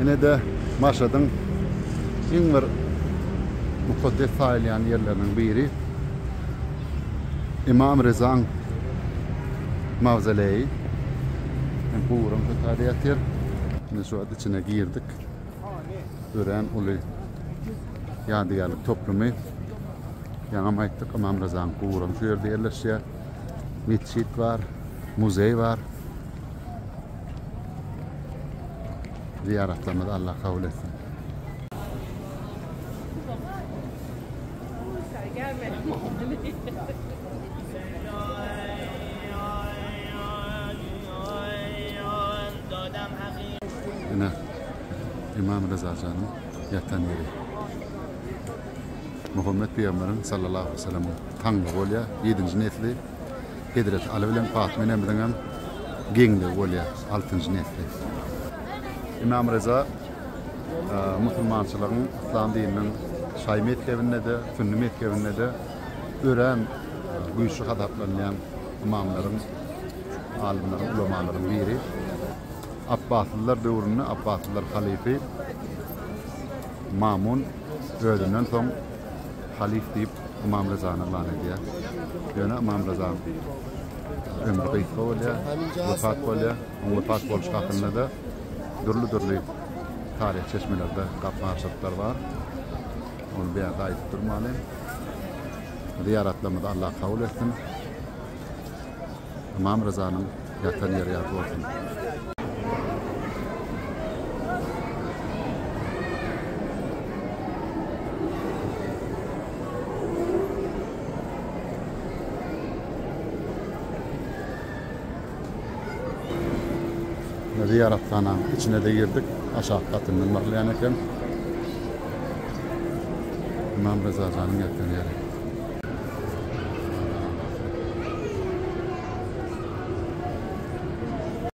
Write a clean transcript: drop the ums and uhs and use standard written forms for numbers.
Ine-de Maşadyň iň bir mukaddes saýylýan ýerleriniň biri Ymam Rezaň mawzoleýi. Hem guburam şu taýda ýatyr. Ine şu wagt içine girdik. Örän uly ýadygärlik toplumy. Ýaňam aýtdyk, Ymam Rezaň guburam şu ýerde ýerleşýär. Metjit bar, muzeý bar. Zyýaratlarymyzy Allah kabul etsin. Ine, Ymam Reza janyň ýatan ýeri. Muhammet pygamberiň sallallahu aleyhi ve sellem taňlygy bolýar, ýedinji nesli. Hezreti Aly bilen Patma enemiziň hem geňligi bolýar, altynjy nesli. Ymam Reza musulmançylygyň, yslam dininiň şaýy mezhebinde-de, sünni mezhebinde-de örän güýçli hasaplanýan ymamlaryň, alymlaryň, ulamalaryň biri. Apbaslylar döwründe apbaslylar halyfy Mamun özünden soň halyf diýip Ymam Rezany yglan edýär. Ýöne Ymam Rezaň ömri gysga bolýar, wepat bolýar. Oň wepat bolşy hakynda-da dürli-dürli taryhy çeşmelerde gapma-garşylyklar bar. Ony bu ýerde aýdyp durmaly. Zyýaratlarymyzy Allah kabul etsin. Ymam Rezanyň ýatan ýeri ýagty bolsun. Zyýarathananyň içine-de girdik. Aşak gatyndan barylýan eken. Ymam Reza janyň ýatan ýeri.